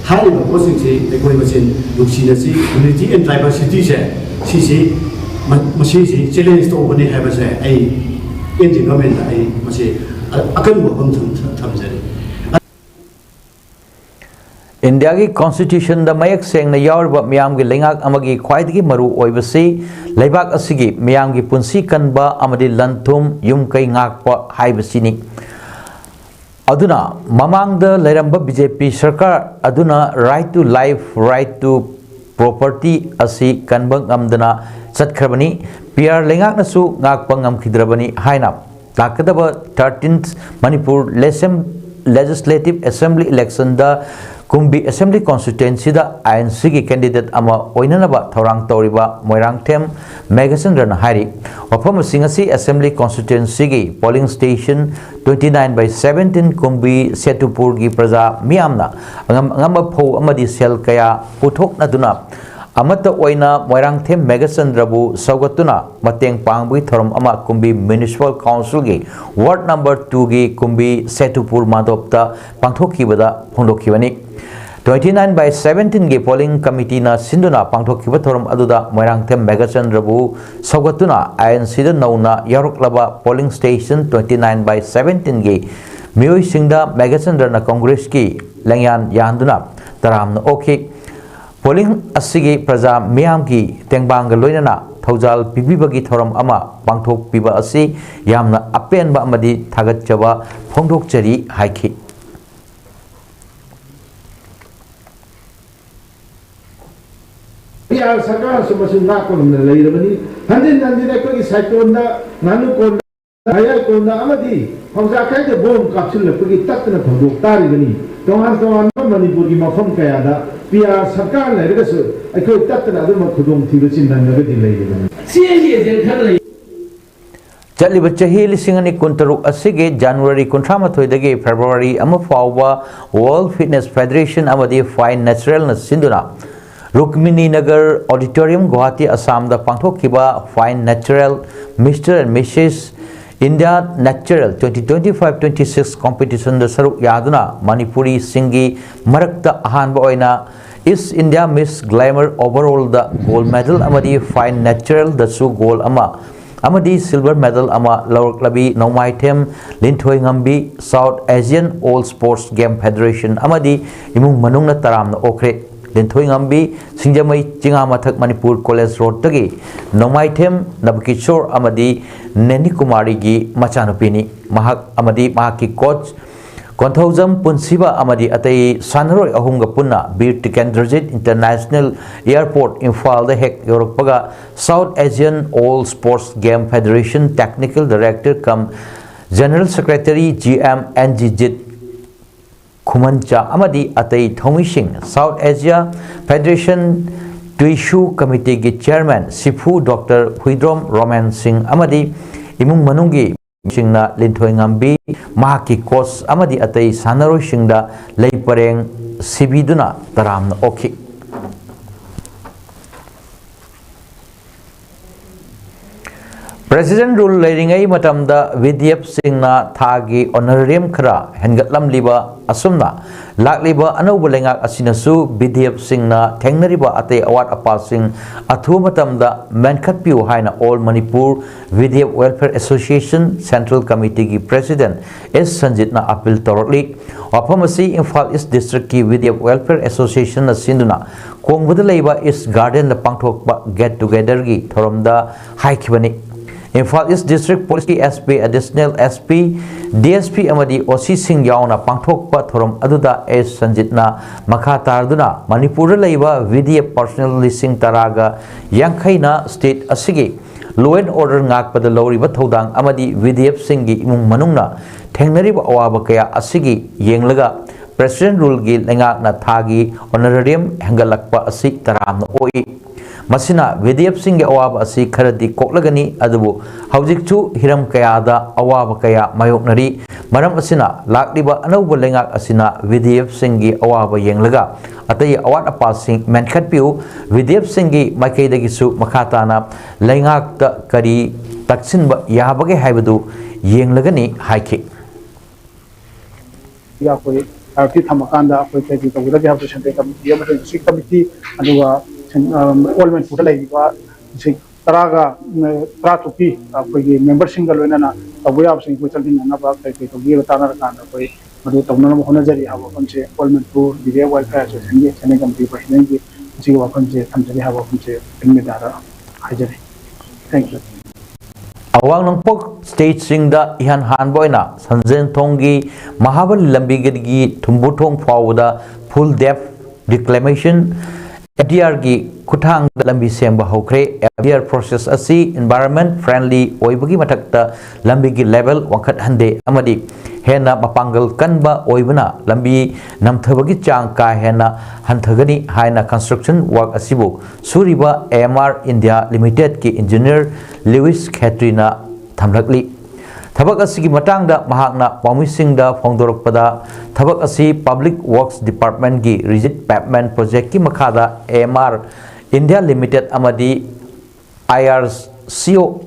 ꯍꯥꯏꯔꯤꯕ ꯄꯣꯠꯁꯤꯡꯁꯤ ꯑꯩꯈꯣꯏ ꯃꯁꯦꯟ ꯅꯨꯡꯁꯤꯅꯁꯤ, unity and diversityꯁꯦ ꯁꯤꯁꯤ ꯃ-, ꯃꯁꯤꯁꯤ challenge ꯇꯧꯕꯅꯤ ꯍꯥꯏꯕꯁꯦ ꯑꯩ Indian governmentꯇ ꯑꯩ ꯃꯁꯤ ꯑ-, ꯑꯀꯟꯕ ꯋꯥꯐꯝ ꯊꯝ-, ꯊꯝꯖꯔꯤ꯫ ꯏꯟꯗꯤꯌꯥꯒꯤ ꯀꯣꯟꯁꯇꯤꯇ꯭ꯌꯨꯁꯟꯗ ꯃꯌꯦꯛ ꯁꯦꯡꯅ ꯌꯥꯎꯔꯤꯕ ꯃꯤꯌꯥꯝꯒꯤ ꯂꯩꯉꯥꯛ ꯑꯃꯒꯤ ꯈ꯭ꯋꯥꯏꯗꯒꯤ ꯃꯔꯨ ꯑꯣꯏꯕꯁꯤ ꯂꯩꯕꯥꯛ ꯑꯁꯤꯒꯤ ꯃꯤꯌꯥꯝꯒꯤ ꯄꯨꯟꯁꯤ ꯀꯟꯕ ꯑꯃꯗꯤ ꯂꯟ ꯊꯨꯝ ꯌꯨꯝ ꯀꯩ ꯉꯥꯛꯄ ꯍꯥꯏꯕꯁꯤꯅꯤ꯫ ꯑꯗꯨꯅ ꯃꯃꯥꯡꯗ ꯂꯩꯔꯝꯕ ꯕꯤ ꯖꯦ ꯄꯤ ꯁꯔꯀꯥꯔ ꯑꯗꯨꯅ right to life, right to property ꯑꯁꯤ ꯀꯟꯕ ꯉꯝꯗꯅ ꯆꯠꯈ꯭ꯔꯕꯅꯤ꯫ ꯄꯤ ꯑꯥꯔ ꯂꯩꯉꯥꯛꯅꯁꯨ ꯉꯥꯛꯄ ꯉꯝꯈꯤꯗ꯭ꯔꯕꯅꯤ ꯍꯥꯏꯅ ꯂꯥꯛꯀꯗꯕ thirteenth Manipur Lesem-, Legislative Assembly election-ꯗ ꯀꯨꯝꯕꯤ Assembly Constituency-ꯗ ꯑꯥꯏ ꯑꯦꯟ ꯁꯤꯒꯤ candidate ꯑꯃ ꯑꯣꯏꯅꯅꯕ ꯊꯧꯔꯥꯡ ꯇꯧꯔꯤꯕ ꯃꯣꯏꯔꯥꯡꯊꯦꯝ ꯃꯦꯘꯆꯟꯗ꯭ꯔꯅ ꯍꯥꯏꯔꯤ꯫ ꯋꯥꯐꯝꯁꯤꯡ ꯑꯁꯤ Assembly Constituency-ꯒꯤ polling station twenty nine by seventeen ꯀꯨꯝꯕꯤ ꯁꯦꯇꯨꯄꯨꯔꯒꯤ ꯄ꯭ꯔꯖꯥ ꯃꯤꯌꯥꯝꯅ ꯑꯉꯝ ꯑꯉꯝꯕ ꯐꯧ ꯑꯃꯗꯤ ꯁꯦꯜ ꯀꯌꯥ ꯄꯨꯊꯣꯛꯅꯗꯨꯅ ꯑꯃꯠꯇ ꯑꯣꯏꯅ ꯃꯣꯏꯔꯥꯡꯊꯦꯝ ꯃꯦꯘꯆꯟꯗ꯭ꯔꯕꯨ ꯁꯧꯒꯠꯇꯨꯅ ꯃꯇꯦꯡ ꯄꯥꯡꯕꯒꯤ ꯊꯧꯔꯝ ꯑꯃ ꯀꯨꯝꯕꯤ Municipal Council-ꯒꯤ ward number two-ꯒꯤ ꯀꯨꯝꯕꯤ ꯁꯦꯇꯨꯄꯨꯔ ꯃꯥꯟꯗꯣꯞꯇ ꯄꯥꯡꯊꯣꯛꯈꯤꯕꯗ ꯐꯣꯡꯗꯣꯛꯈꯤꯕꯅꯤ꯫ Twenty nine by seventeen-ꯒꯤ polling committee-ꯅ ꯁꯤꯟꯗꯨꯅ ꯄꯥꯡꯊꯣꯛꯈꯤꯕ ꯊꯧꯔꯝ ꯑꯗꯨꯗ ꯃꯣꯏꯔꯥꯡꯊꯦꯝ ꯃꯦꯘꯆꯟꯗ꯭ꯔꯕꯨ ꯁꯧꯒꯠꯇꯨꯅ ꯑꯥꯏ ꯑꯦꯟ ꯁꯤꯗ ꯅꯧꯅ ꯌꯥꯎꯔꯛꯂꯕ polling station twenty nine by seventeen-ꯒꯤ ꯃꯤꯑꯣꯏꯁꯤꯡꯗ ꯃꯦꯘꯆꯟꯗ꯭ꯔꯅ ꯀꯪꯒ꯭ꯔꯦꯁꯀꯤ ꯂꯦꯡꯌꯥꯟ ꯌꯥꯟꯗꯨꯅ ꯇꯔꯥꯝꯅ ꯑꯣꯛꯈꯤ꯫ Polling ꯑꯁꯤꯒꯤ ꯄ꯭ꯔꯖꯥ ꯃꯤꯌꯥꯝꯒꯤ ꯇꯦꯡꯕꯥꯡꯒ ꯂꯣꯏꯅꯅ ꯊꯧꯖꯥꯜ ꯄꯤꯕꯤꯕꯒꯤ ꯊꯧꯔꯝ ꯑꯃ ꯄꯥꯡꯊꯣꯛꯄꯤꯕ ꯑꯁꯤ ꯌꯥꯝꯅ ꯑꯄꯦꯟꯕ ꯑꯃꯗꯤ ꯊꯥꯒꯠꯆꯕ ꯐꯣꯡꯗꯣꯛꯆꯔꯤ ꯍꯥꯏꯈꯤ꯫ ꯄꯤ ꯑꯥꯔ ꯁꯔꯀꯥꯔꯁꯨ ꯃꯁꯤ ꯉꯥꯛꯄ ꯉꯝꯗꯅ ꯂꯩꯔꯕꯅꯤ꯫ ꯍꯟꯖꯤꯟ ꯍꯟꯖꯤꯟ ꯑꯩꯈꯣꯏꯒꯤ ꯁꯥꯏꯀꯣꯟꯗ, ꯉꯥꯅꯨ ꯀꯣꯟꯗ, ꯃꯌꯥꯏ ꯀꯣꯟꯗ ꯑꯃꯗꯤ ꯐꯧꯖꯥꯈꯩꯗ ꯕꯣꯝ ꯀꯥꯞꯁꯤꯜꯂꯛꯄꯒꯤ ꯇꯠꯇꯅ ꯊꯧꯗꯣꯛ ꯇꯥꯔꯤꯕꯅꯤ꯫ ꯇꯣꯉꯥꯟ ꯇꯣꯉꯥꯟꯕ ꯃꯅꯤꯄꯨꯔꯒꯤ ꯃꯐꯝ ꯀꯌꯥꯗ ꯄꯤ ꯑꯥꯔ ꯁꯔꯀꯥꯔ ꯂꯩꯔꯒꯁꯨ ꯑꯩꯈꯣꯏ ꯇꯠꯇꯅ ꯑꯗꯨꯝꯃꯛ ꯈꯨꯗꯣꯡꯊꯤꯕꯁꯤ ꯅꯪꯉꯒꯗꯤ ꯂꯩꯔꯤꯕꯅꯤ꯫ ꯆꯦꯟꯒꯤ ꯑꯦꯖꯦꯟ ꯈꯔ ꯂꯩ꯫ ꯆꯠꯂꯤꯕ ꯆꯍꯤ ꯂꯤꯁꯤꯡ ꯑꯅꯤ ꯀꯨꯟꯇꯔꯨꯛ ꯑꯁꯤꯒꯤ January ꯀꯨꯟꯊ꯭ꯔꯥ ꯃꯥꯊꯣꯏꯗꯒꯤ February ꯑꯃ ꯐꯥꯎꯕ World Fitness Federation ꯑꯃꯗꯤ Fine Natural-ꯅ ꯁꯤꯟꯗꯨꯅ ꯔꯨꯛꯃꯤꯅꯤ ꯅꯒꯔ Auditorium, ꯒꯨꯋꯥꯍꯥꯇꯤ, ꯑꯁꯥꯝꯗ ꯄꯥꯡꯊꯣꯛꯈꯤꯕ Fine Natural Mister and Missus India Natural twenty twenty-five twenty-six competition-ꯗ ꯁꯔꯨꯛ ꯌꯥꯗꯨꯅ ꯃꯅꯤꯄꯨꯔꯤꯁꯤꯡꯒꯤ ꯃꯔꯛꯇ ꯑꯍꯥꯟꯕ ꯑꯣꯏꯅ East India Miss Glamour Overall-ꯗ gold medal ꯑꯃꯗꯤ Fine Natural-ꯗꯁꯨ gold ꯑꯃ ꯑꯃꯗꯤ silver medal ꯑꯃ ꯂꯧꯔꯛꯂꯕꯤ ꯅꯣꯡꯃꯥꯏꯊꯦꯝ ꯂꯤꯟꯊꯣꯏꯉꯝꯕꯤ South Asian All Sports Game Federation ꯑꯃꯗꯤ ꯏꯃꯨꯡ ꯃꯅꯨꯡꯅ ꯇꯔꯥꯝꯅ ꯑꯣꯛꯈ꯭ꯔꯦ꯫ ꯂꯤꯟꯊꯣꯏꯉꯝꯕꯤ ꯁꯤꯡꯖꯃꯩ ꯆꯤꯉꯥꯃꯊꯛ ꯃꯅꯤꯄꯨꯔ ꯀꯣꯂꯦꯖ ꯔꯣꯗꯇꯒꯤ ꯅꯣꯡꯃꯥꯏꯊꯦꯝ ꯅꯕꯀꯤꯁꯣꯔ ꯑꯃꯗꯤ ꯅꯦꯅꯤꯀꯨꯃꯥꯔꯤꯒꯤ ꯃꯆꯥꯅꯨꯄꯤꯅꯤ꯫ ꯃꯍꯥꯛ ꯑꯃꯗꯤ ꯃꯍꯥꯛꯀꯤ ꯀꯣꯆ ꯀꯣꯟꯊꯧꯖꯝ ꯄꯨꯟꯁꯤꯕ ꯑꯃꯗꯤ ꯑꯇꯩ ꯁꯥꯟꯅꯔꯣꯏ ꯑꯍꯨꯝꯒ ꯄꯨꯟꯅ ꯕꯤꯔ ꯇꯤꯀꯦꯟꯗ꯭ꯔꯖꯤꯠ ꯏꯟꯇꯔꯅꯦꯁꯅꯦꯜ ꯑꯦꯌꯔꯄꯣꯔꯠ ꯏꯝꯐꯥꯜꯗ ꯍꯦꯛ ꯌꯧꯔꯛꯄꯒ South Asian All Sports Game Federation Technical Director cum General Secretary G M N G Jit Khumancha ꯑꯃꯗꯤ ꯑꯇꯩ ꯊꯧꯃꯤꯁꯤꯡ, South Asia Federation ꯇꯨꯏꯁꯨ ꯀꯃꯤꯇꯤꯒꯤ ꯆꯤꯌꯔꯃꯦꯟ ꯁꯤꯐꯨ ꯗꯣꯛꯇꯔ ꯍꯨꯏꯗ꯭ꯔꯣꯝ ꯔꯣꯃꯦꯟ ꯁꯤꯡ ꯑꯃꯗꯤ ꯏꯃꯨꯡ ꯃꯅꯨꯡꯒꯤ ꯁꯤꯡꯅ ꯂꯤꯟꯊꯣꯏꯉꯝꯕꯤ, ꯃꯍꯥꯛꯀꯤ ꯀꯣꯆ ꯑꯃꯗꯤ ꯑꯇꯩ ꯁꯥꯟꯅꯔꯣꯏꯁꯤꯡꯗ ꯂꯩ ꯄꯔꯦꯡ ꯁꯤꯕꯤꯗꯨꯅ ꯇꯔꯥꯝꯅ ꯑꯣꯛꯈꯤ꯫ President Rule ꯂꯩꯔꯤꯉꯩ ꯃꯇꯝꯗ ꯚꯤꯗꯤꯑꯦꯐꯁꯤꯡꯅ ꯊꯥꯒꯤ honorarium ꯈꯔ ꯍꯦꯟꯒꯠꯂꯝꯂꯤꯕ ꯑꯁꯨꯝꯅ ꯂꯥꯛꯂꯤꯕ ꯑꯅꯧꯕ ꯂꯩꯉꯥꯛ ꯑꯁꯤꯅꯁꯨ ꯚꯤꯗꯤꯑꯦꯐꯁꯤꯡꯅ ꯊꯦꯡꯅꯔꯤꯕ ꯑꯇꯩ ꯑꯋꯥꯠ ꯑꯄꯥꯁꯤꯡ ꯑꯊꯨꯕ ꯃꯇꯝꯗ ꯃꯦꯟꯈꯠꯄꯤꯌꯨ ꯍꯥꯏꯅ All Manipur ꯚꯤꯗꯤꯑꯦꯐ Welfare Association Central Committeeꯒꯤ President ꯑꯦꯁ ꯁꯟꯖꯤꯠꯅ appeal ꯇꯧꯔꯛꯂꯤ꯫ ꯋꯥꯐꯝ ꯑꯁꯤ ꯏꯝꯐꯥꯜ ꯏꯁ ꯗꯤꯁꯇ꯭ꯔꯤꯛꯀꯤ ꯚꯤꯗꯤꯑꯦꯐ Welfare Associationꯅ ꯁꯤꯟꯗꯨꯅ ꯀꯣꯡꯕꯗ ꯂꯩꯕ ꯏꯁ ꯒꯥꯔꯗꯦꯟꯗ ꯄꯥꯡꯊꯣꯛꯄ get togetherꯒꯤ ꯊꯧꯔꯝꯗ ꯍꯥꯏꯈꯤꯕꯅꯤ꯫ ꯏꯝꯐꯥꯜ ꯏꯁ ꯗꯤꯁꯇ꯭ꯔꯤꯛ ꯄꯨꯂꯤꯁꯀꯤ SP, Additional SP, DSP ꯑꯃꯗꯤ OCꯁꯤꯡ ꯌꯥꯎꯅ ꯄꯥꯡꯊꯣꯛꯄ ꯊꯧꯔꯝ ꯑꯗꯨꯗ ꯑꯦꯁ ꯁꯟꯖꯤꯠꯅ ꯃꯈꯥ ꯇꯥꯔꯗꯨꯅ ꯃꯅꯤꯄꯨꯔꯗ ꯂꯩꯕ ꯚꯤꯗꯤꯑꯦꯐ personnel ꯂꯤꯁꯤꯡ ꯇꯔꯥꯒ ꯌꯥꯡꯈꯩꯅ state ꯑꯁꯤꯒꯤ law and order ꯉꯥꯛꯄꯗ ꯂꯧꯔꯤꯕ ꯊꯧꯗꯥꯡ ꯑꯃꯗꯤ ꯚꯤꯗꯤꯑꯦꯐꯁꯤꯡꯒꯤ ꯏꯃꯨꯡ ꯃꯅꯨꯡꯅ ꯊꯦꯡꯅꯔꯤꯕ ꯑꯋꯥꯕ ꯀꯌꯥ ꯑꯁꯤꯒꯤ ꯌꯦꯡꯂꯒ President Ruleꯒꯤ ꯂꯩꯉꯥꯛꯅ ꯊꯥꯒꯤ honorarium ꯍꯦꯟꯒꯠꯂꯛꯄ ꯑꯁꯤ ꯇꯔꯥꯝꯅ ꯑꯣꯛꯏ꯫ ꯃꯁꯤꯅ ꯚꯤꯗꯤꯑꯦꯐꯁꯤꯡꯒꯤ ꯑꯋꯥꯕ ꯑꯁꯤ ꯈꯔꯗꯤ ꯀꯣꯛꯂꯒꯅꯤ, ꯑꯗꯨꯕꯨ ꯍꯧꯖꯤꯛꯁꯨ ꯍꯤꯔꯝ ꯀꯌꯥꯗ ꯑꯋꯥꯕ ꯀꯌꯥ ꯃꯥꯌꯣꯛꯅꯔꯤ꯫ ꯃꯔꯝ ꯑꯁꯤꯅ ꯂꯥꯛꯂꯤꯕ ꯑꯅꯧꯕ ꯂꯩꯉꯥꯛ ꯑꯁꯤꯅ ꯚꯤꯗꯤꯑꯦꯐꯁꯤꯡꯒꯤ ꯑꯋꯥꯕ ꯌꯦꯡꯂꯒ ꯑꯇꯩ ꯑꯋꯥꯠ ꯑꯄꯥꯁꯤꯡ ꯃꯦꯟꯈꯠꯄꯤꯌꯨ, ꯚꯤꯗꯤꯑꯦꯐꯁꯤꯡꯒꯤ ꯃꯥꯏꯀꯩꯗꯒꯤꯁꯨ ꯃꯈꯥ ꯇꯥꯅ ꯂꯩꯉꯥꯛꯇ ꯀꯔꯤ ꯇꯛꯁꯤꯟꯕ ꯌꯥꯕꯒꯦ ꯍꯥꯏꯕꯗꯨ ꯌꯦꯡꯂꯒꯅꯤ ꯍꯥꯏꯈꯤ꯫ ꯑꯩꯈꯣꯏ priority ꯊꯝꯃꯀꯥꯟꯗ ꯑꯩꯈꯣꯏ ꯀꯔꯤ ꯀꯔꯤ ꯇꯧꯒꯗꯒꯦ ꯍꯥꯏꯕꯗꯨ central committee ꯑꯃꯁꯨꯡ district committee ꯑꯗꯨꯒ ꯁꯦꯟ-, ꯑ, all ꯃꯅꯤꯄꯨꯔꯗ ꯂꯩꯔꯤꯕ district ꯇꯔꯥꯒ ꯇꯔꯥ ꯇꯔꯨꯛꯀꯤ ꯑꯩꯈꯣꯏꯒꯤ ꯃꯦꯝꯕꯔꯁꯤꯡꯒ ꯂꯣꯏꯅꯅ ꯇꯧꯕ ꯌꯥꯕꯁꯤꯡ ꯑꯩꯈꯣꯏ ꯆꯠꯃꯤꯟꯅꯅꯕ ꯀꯩ ꯀꯩ ꯇꯧꯒꯦꯗꯣ ꯇꯥꯟꯅꯔꯀꯥꯟꯗ ꯑꯩꯈꯣꯏ ꯃꯗꯨ ꯇꯧꯅꯅꯕ ꯍꯣꯠꯅꯖꯔꯤ ꯍꯥꯏꯕ ꯋꯥꯐꯝꯁꯦ ꯑꯣꯜ ꯃꯅꯤꯄꯨꯔ ꯗꯤꯕꯦꯠ ꯋꯦꯜꯐꯤꯌꯔ ꯑꯦꯁꯣꯁꯤꯌꯦꯁꯟꯒꯤ ꯁꯦꯟꯇ꯭ꯔꯦꯜ ꯀꯃꯤꯇꯤ ꯄ꯭ꯔꯁꯤꯗꯦꯟꯒꯤ ꯉꯁꯤꯒꯤ ꯋꯥꯐꯝꯁꯦ ꯊꯝꯖꯔꯤ ꯍꯥꯏꯕ ꯋꯥꯐꯝꯁꯦ ꯑꯩ ꯃꯦꯗꯤꯌꯥꯗ ꯍꯥꯏꯖꯔꯤ꯫ Thank you. ꯑꯋꯥꯡ ꯅꯣꯡꯄꯣꯛ ꯁ꯭ꯇꯦꯠꯁꯤꯡꯗ ꯏꯍꯥꯟ ꯍꯥꯟꯕ ꯑꯣꯏꯅ ꯁꯟꯖꯦꯟꯊꯣꯡꯒꯤ ꯃꯍꯥꯕꯂꯤ ꯂꯝꯕꯤꯒꯤ ꯊꯨꯝꯕꯨꯊꯣꯡ ꯐꯥꯎꯕꯗ full depth reclamation, F D R ꯒꯤ ꯈꯨꯠꯊꯥꯡꯗ ꯂꯝꯕꯤ ꯁꯦꯝꯕ ꯍꯧꯈ꯭ꯔꯦ꯫ F D R process ꯑꯁꯤ environment friendly ꯑꯣꯏꯕꯒꯤ ꯃꯊꯛꯇ ꯂꯝꯕꯤꯒꯤ level ꯋꯥꯡꯈꯠꯍꯟꯗꯦ ꯑꯃꯗꯤ ꯍꯦꯟꯅ ꯃꯄꯥꯡꯒꯜ ꯀꯟꯕ ꯑꯣꯏꯕꯅ ꯂꯝꯕꯤ ꯅꯝꯊꯕꯒꯤ ꯆꯥꯡ ꯀꯥ ꯍꯦꯟꯅ ꯍꯟꯊꯒꯅꯤ ꯍꯥꯏꯅ construction work ꯑꯁꯤꯕꯨ ꯁꯨꯔꯤꯕ A M R India Limited ꯀꯤ engineer Lewis Khetriꯅ ꯊꯝꯂꯛꯂꯤ꯫ ꯊꯕꯛ ꯑꯁꯤꯒꯤ ꯃꯇꯥꯡꯗ ꯃꯍꯥꯛꯅ ꯄꯥꯎꯃꯤꯁꯤꯡꯗ ꯐꯣꯡꯗꯣꯔꯛꯄꯗ, ꯊꯕꯛ ꯑꯁꯤ Public Works Department ꯀꯤ Rigid Pavement Project ꯀꯤ ꯃꯈꯥꯗ A M R India Limited ꯑꯃꯗꯤ I R C O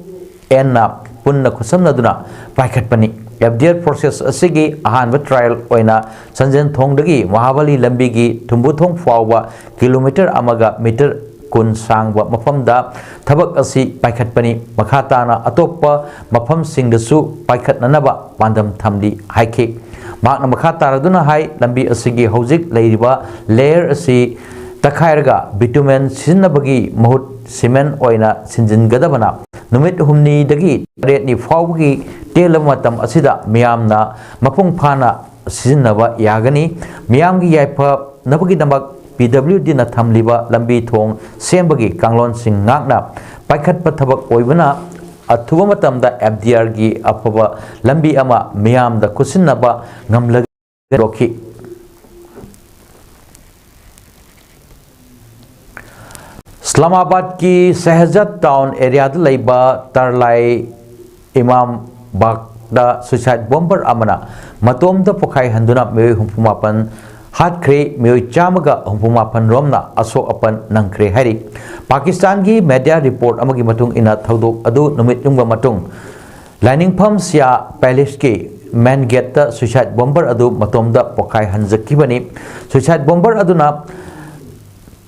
N ꯅ ꯄꯨꯟꯅ ꯈꯨꯠꯁꯝꯅꯗꯨꯅ ꯄꯥꯏꯈꯠꯄꯅꯤ꯫ F D R process ꯑꯁꯤꯒꯤ ꯑꯍꯥꯟꯕ trial ꯑꯣꯏꯅ ꯁꯟꯖꯦꯟꯊꯣꯡꯗꯒꯤ ꯃꯍꯥꯕꯂꯤ ꯂꯝꯕꯤꯒꯤ ꯊꯨꯝꯕꯨꯊꯣꯡ ꯐꯥꯎꯕ ꯀꯤꯂꯣꯃꯤꯇꯔ ꯑꯃꯒ ꯃꯤꯇꯔ ꯀꯨꯟ ꯁꯥꯡꯕ ꯃꯐꯝꯗ ꯊꯕꯛ ꯑꯁꯤ ꯄꯥꯏꯈꯠꯄꯅꯤ꯫ ꯃꯈꯥ ꯇꯥꯅ ꯑꯇꯣꯞꯄ ꯃꯐꯝꯁꯤꯡꯗꯁꯨ ꯄꯥꯏꯈꯠꯅꯅꯕ ꯄꯥꯟꯗꯝ ꯊꯝꯂꯤ ꯍꯥꯏꯈꯤ꯫ ꯃꯍꯥꯛꯅ ꯃꯈꯥ ꯇꯥꯔꯗꯨꯅ ꯍꯥꯏ, ꯂꯝꯕꯤ ꯑꯁꯤꯒꯤ ꯍꯧꯖꯤꯛ ꯂꯩꯔꯤꯕ layer ꯑꯁꯤ ꯇꯛꯈꯥꯏꯔꯒ bitumen ꯁꯤꯖꯤꯟꯅꯕꯒꯤ ꯃꯍꯨꯠ cement ꯑꯣꯏꯅ ꯁꯤꯟꯖꯤꯟꯒꯗꯕꯅ ꯅꯨꯃꯤꯠ ꯍꯨꯝꯅꯤꯗꯒꯤ ꯇꯔꯦꯠꯅꯤ ꯐꯥꯎꯕꯒꯤ ꯇꯦꯜꯂꯕ ꯃꯇꯝ ꯑꯁꯤꯗ ꯃꯤꯌꯥꯝꯅ ꯃꯄꯨꯡ ꯐꯥꯅ ꯁꯤꯖꯤꯟꯅꯕ ꯌꯥꯒꯅꯤ꯫ ꯃꯤꯌꯥꯝꯒꯤ ꯌꯥꯏꯐꯅꯕꯒꯤꯗꯃꯛ P W D ꯅ ꯊꯝꯂꯤꯕ ꯂꯝꯕꯤ ꯊꯣꯡ ꯁꯦꯝꯕꯒꯤ ꯀꯥꯡꯂꯣꯟꯁꯤꯡ ꯉꯥꯛꯅ ꯄꯥꯏꯈꯠꯄ ꯊꯕꯛ ꯑꯣꯏꯕꯅ ꯑꯊꯨꯕ ꯃꯇꯝꯗ F D R ꯒꯤ ꯑꯐꯕ ꯂꯝꯕꯤ ꯑꯃ ꯃꯤꯌꯥꯝꯗ ꯈꯨꯠꯁꯤꯟꯅꯕ ꯉꯝꯂꯒꯅꯤ ꯍꯥꯏꯗꯣꯛꯈꯤ꯫ ꯏꯁꯂꯥꯃꯥꯕꯥꯗꯀꯤ ꯁꯦꯍꯖꯥꯗ ꯇꯥꯎꯟ ꯑꯦꯔꯤꯌꯥꯗ ꯂꯩꯕ ꯇꯔꯂꯥꯏ ꯏꯃꯥꯝ ꯕꯥꯒꯗ suicide bomber ꯑꯃꯅ ꯃꯇꯣꯝꯇ ꯄꯣꯈꯥꯏꯍꯟꯗꯨꯅ ꯃꯤꯑꯣꯏ ꯍꯨꯝꯐꯨ ꯃꯥꯄꯟ ꯍꯥꯠꯈ꯭ꯔꯦ, ꯃꯤꯑꯣꯏ ꯆꯥꯝꯃꯒ ꯍꯨꯝꯐꯨ ꯃꯥꯄꯟ ꯔꯣꯝꯅ ꯑꯁꯣꯛ ꯑꯄꯟ ꯅꯪꯈ꯭ꯔꯦ ꯍꯥꯏꯔꯤ꯫ ꯄꯥꯀꯤꯁꯇꯥꯟꯒꯤ media report ꯑꯃꯒꯤ ꯃꯇꯨꯡ ꯏꯟꯅ, ꯊꯧꯗꯣꯛ ꯑꯗꯨ ꯅꯨꯃꯤꯠ ꯌꯨꯡꯕ ꯃꯇꯨꯡ ꯂꯥꯏꯅꯤꯡꯐꯝ ꯁꯤꯌꯥ ꯄꯦꯂꯦꯁꯀꯤ main gateꯇ suicide bomber ꯑꯗꯨ ꯃꯇꯣꯝꯗ ꯄꯣꯈꯥꯏꯍꯟꯖꯈꯤꯕꯅꯤ꯫ Suicide bomber ꯑꯗꯨꯅ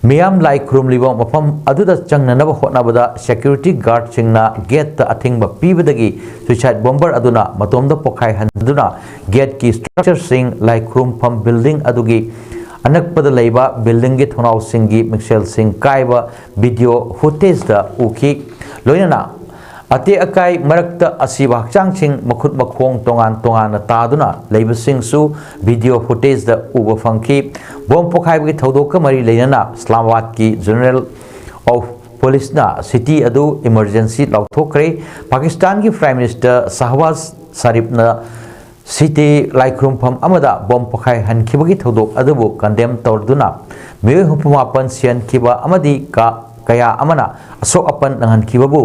ꯃꯤꯌꯥꯝ ꯂꯥꯏ ꯈꯨꯔꯨꯝꯂꯤꯕ ꯃꯐꯝ ꯑꯗꯨꯗ ꯆꯪꯅꯅꯕ ꯍꯣꯠꯅꯕꯗ security guardꯁꯤꯡꯅ gateꯇ ꯑꯊꯤꯡꯕ ꯄꯤꯕꯗꯒꯤ suicide bomber ꯑꯗꯨꯅ ꯃꯇꯣꯝꯗ ꯄꯣꯈꯥꯏꯍꯟꯗꯨꯅ gateꯀꯤ structureꯁꯤꯡ, ꯂꯥꯏ ꯈꯨꯔꯨꯝꯐꯝ building ꯑꯗꯨꯒꯤ ꯑꯅꯛꯄꯗ ꯂꯩꯕ buildingꯒꯤ ꯊꯣꯡꯅꯥꯎꯁꯤꯡꯒꯤ ꯃꯤꯡꯁꯦꯜꯁꯤꯡ ꯀꯥꯏꯕ video footageꯇ ꯎꯈꯤ꯫ ꯂꯣꯏꯅꯅ ꯑꯇꯦꯛ ꯑꯀꯥꯏ ꯃꯔꯛꯇ ꯑꯁꯤꯕ ꯍꯛꯆꯥꯡꯁꯤꯡ, ꯃꯈꯨꯠ ꯃꯈꯣꯡ ꯇꯣꯉꯥꯟ ꯇꯣꯉꯥꯟꯅ ꯇꯥꯗꯨꯅ ꯂꯩꯕꯁꯤꯡꯁꯨ video footageꯇ ꯎꯕ ꯐꯪꯈꯤ꯫ Bomb ꯄꯣꯈꯥꯏꯕꯒꯤ ꯊꯧꯗꯣꯛꯀ ꯃꯔꯤ ꯂꯩꯅꯅ ꯏꯁꯂꯥꯃꯥꯕꯥꯗꯀꯤ General of Policeꯅ city ꯑꯗꯨ emergency ꯂꯥꯎꯊꯣꯛꯈ꯭ꯔꯦ꯫ ꯄꯥꯀꯤꯁꯇꯥꯟꯒꯤ Prime Minister ꯁꯍꯕꯥꯖ ꯁꯔꯤꯐꯅ city ꯂꯥꯏ ꯈꯨꯔꯨꯝꯐꯝ ꯑꯃꯗ bomb ꯄꯣꯈꯥꯏꯍꯟꯈꯤꯕꯒꯤ ꯊꯧꯗꯣꯛ ꯑꯗꯨꯕꯨ condemn ꯇꯧꯗꯨꯅ ꯃꯤꯑꯣꯏ ꯍꯨꯝꯐꯨ ꯃꯥꯄꯟ ꯁꯤꯍꯟꯈꯤꯕ ꯑꯃꯗꯤ ꯀꯥ-, ꯀꯌꯥ ꯑꯃꯅ ꯑꯁꯣꯛ ꯑꯄꯟ ꯅꯪꯍꯟꯈꯤꯕꯕꯨ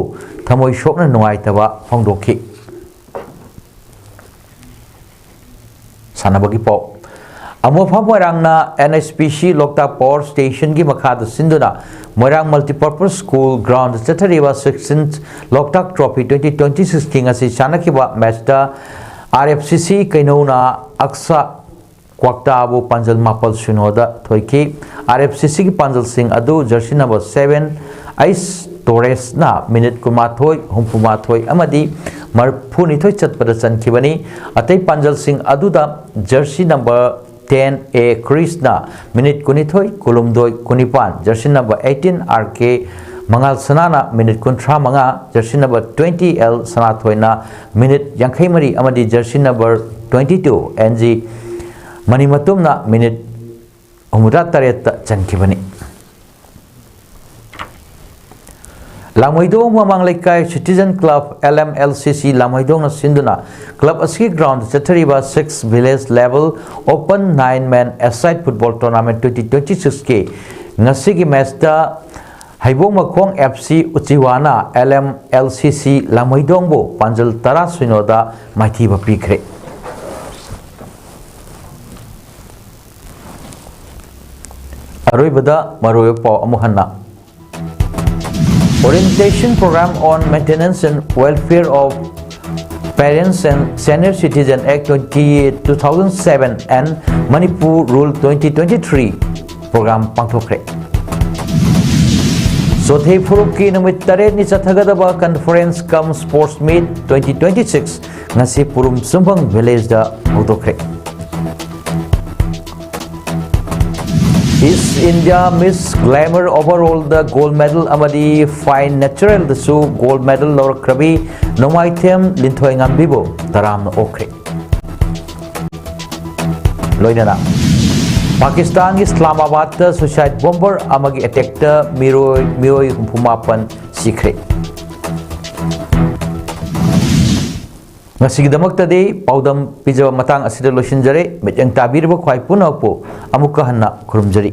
ꯊꯃꯣꯏ ꯁꯣꯛꯅ ꯅꯨꯡꯉꯥꯏꯇꯕ ꯐꯣꯡꯗꯣꯛꯈꯤ꯫ ꯁꯥꯟꯅꯕꯒꯤ ꯄꯥꯎ꯫ ꯑꯃꯣꯐꯥ ꯃꯣꯏꯔꯥꯡꯅ NHPC ꯂꯣꯛꯇꯥꯛ Power Stationꯒꯤ ꯃꯈꯥꯗ ꯁꯤꯟꯗꯨꯅ ꯃꯣꯏꯔꯥꯡ Multipurpose School groundꯗ ꯆꯠꯊꯔꯤꯕ sixteenth ꯂꯣꯛꯇꯥꯛ Trophy twenty twenty-sixꯀꯤ ꯉꯁꯤ ꯁꯥꯟꯅꯈꯤꯕ matchꯇ RFCC ꯀꯩꯅꯧꯅ ꯑꯛꯁꯥ ꯀ꯭ꯋꯥꯛꯇꯥꯕꯨ ꯄꯥꯟꯖꯜ ꯃꯥꯄꯜ ꯁꯤꯅꯣꯗ ꯊꯣꯏꯈꯤ꯫ RFCCꯒꯤ ꯄꯥꯟꯖꯜꯁꯤꯡ ꯑꯗꯨ jersey number seven ꯑꯩꯁ ꯇꯣꯔꯦꯁꯅ minute ꯀꯨꯟꯃꯥꯊꯣꯏ, ꯍꯨꯝꯐꯨꯃꯥꯊꯣꯏ ꯑꯃꯗꯤ ꯃꯔꯐꯨꯅꯤꯊꯣꯏ ꯆꯠꯄꯗ ꯆꯟꯈꯤꯕꯅꯤ꯫ ꯑꯇꯩ ꯄꯥꯟꯖꯜꯁꯤꯡ ꯑꯗꯨꯗ jersey number ten A Krishna minute ꯀꯨꯟꯅꯤꯊꯣꯏ, ꯀꯨꯟꯍꯨꯝꯗꯣꯏ, ꯀꯨꯟꯅꯤꯄꯥꯟ, jersey number eighteen RK ꯃꯉꯥꯜ ꯁꯅꯥꯅ minute ꯀꯨꯟꯊ꯭ꯔꯥ ꯃꯉꯥ, jersey number twenty L ꯁꯅꯥꯊꯣꯏꯅ minute ꯌꯥꯡꯈꯩ ꯃꯔꯤ ꯑꯃꯗꯤ jersey number twenty two NG ꯃꯅꯤꯃꯇꯨꯝꯅ minute ꯍꯨꯝꯐꯨꯇꯔꯦꯠꯇ ꯆꯟꯈꯤꯕꯅꯤ꯫ ꯂꯥꯡꯃꯩꯗꯣꯡ ꯃꯃꯥꯡ ꯂꯩꯀꯥꯏ Citizen Club, LMLCC ꯂꯥꯡꯃꯩꯗꯣꯡꯅ ꯁꯤꯟꯗꯨꯅ club ꯑꯁꯤꯒꯤ groundꯗ ꯆꯠꯊꯔꯤꯕ six village level open nine man a side football tournament twenty twenty-sixꯀꯤ ꯉꯁꯤꯒꯤ matchꯇ ꯍꯩꯕꯣꯡ ꯃꯈꯣꯡ FC ꯎꯆꯤꯋꯥꯅ LMLCC ꯂꯥꯡꯃꯩꯗꯣꯡꯕꯨ ꯄꯥꯟꯖꯜ ꯇꯔꯥ ꯁꯤꯅꯣꯗ ꯃꯥꯏꯊꯤꯕ ꯄꯤꯈ꯭ꯔꯦ꯫ ꯑꯔꯣꯏꯕꯗ ꯃꯔꯨꯑꯣꯏꯕ ꯄꯥꯎ ꯑꯃꯨꯛ ꯍꯟꯅ꯫ Orientation Program on Maintenance and Welfare of Parents and Senior Citizen Act twenty, two thousand seven and Manipur Rule twenty twenty-three program ꯄꯥꯡꯊꯣꯛꯈ꯭ꯔꯦ꯫ ꯆꯣꯊꯦ ꯐꯨꯔꯨꯞꯀꯤ ꯅꯨꯃꯤꯠ ꯇꯔꯦꯠꯅꯤ ꯆꯠꯊꯒꯗꯕ Conference cum Sports Meet twenty twenty six ꯉꯁꯤ ꯄꯨꯔꯨꯝ ꯆꯨꯝꯐꯝ ꯚꯤꯂꯦꯖꯗ ꯍꯧꯗꯣꯛꯈ꯭ꯔꯦ꯫ East India Miss Glamour Overallꯗ gold medal ꯑꯃꯗꯤ Fine Naturalꯗꯁꯨ gold medal ꯂꯧꯔꯛꯈ꯭ꯔꯕꯤ ꯅꯣꯡꯃꯥꯏꯊꯦꯝ ꯂꯤꯟꯊꯣꯏꯉꯝꯕꯤꯕꯨ ꯇꯔꯥꯝꯅ ꯑꯣꯛꯈ꯭ꯔꯦ꯫ ꯂꯣꯏꯅꯅ ꯄꯥꯀꯤꯁꯇꯥꯟꯒꯤ ꯏꯁꯂꯥꯃꯥꯕꯥꯗꯇ suicide bomber ꯑꯃꯒꯤ attackꯇ ꯃꯤꯑꯣꯏ ꯃꯤꯑꯣꯏ ꯍꯨꯝꯐꯨ ꯃꯥꯄꯟ ꯁꯤꯈ꯭ꯔꯦ꯫ ꯉꯁꯤꯒꯤꯗꯃꯛꯇꯗꯤ ꯄꯥꯎꯗꯝ ꯄꯤꯖꯕ ꯃꯇꯥꯡ ꯑꯁꯤꯗ ꯂꯣꯏꯁꯤꯟꯖꯔꯦ꯫ ꯃꯤꯠꯌꯦꯡ ꯇꯥꯕꯤꯔꯤꯕ ꯈ꯭ꯋꯥꯏ ꯄꯨꯝꯅꯃꯛꯄꯨ ꯑꯃꯨꯛꯀ ꯍꯟꯅ ꯈꯨꯔꯨꯝꯖꯔꯤ꯫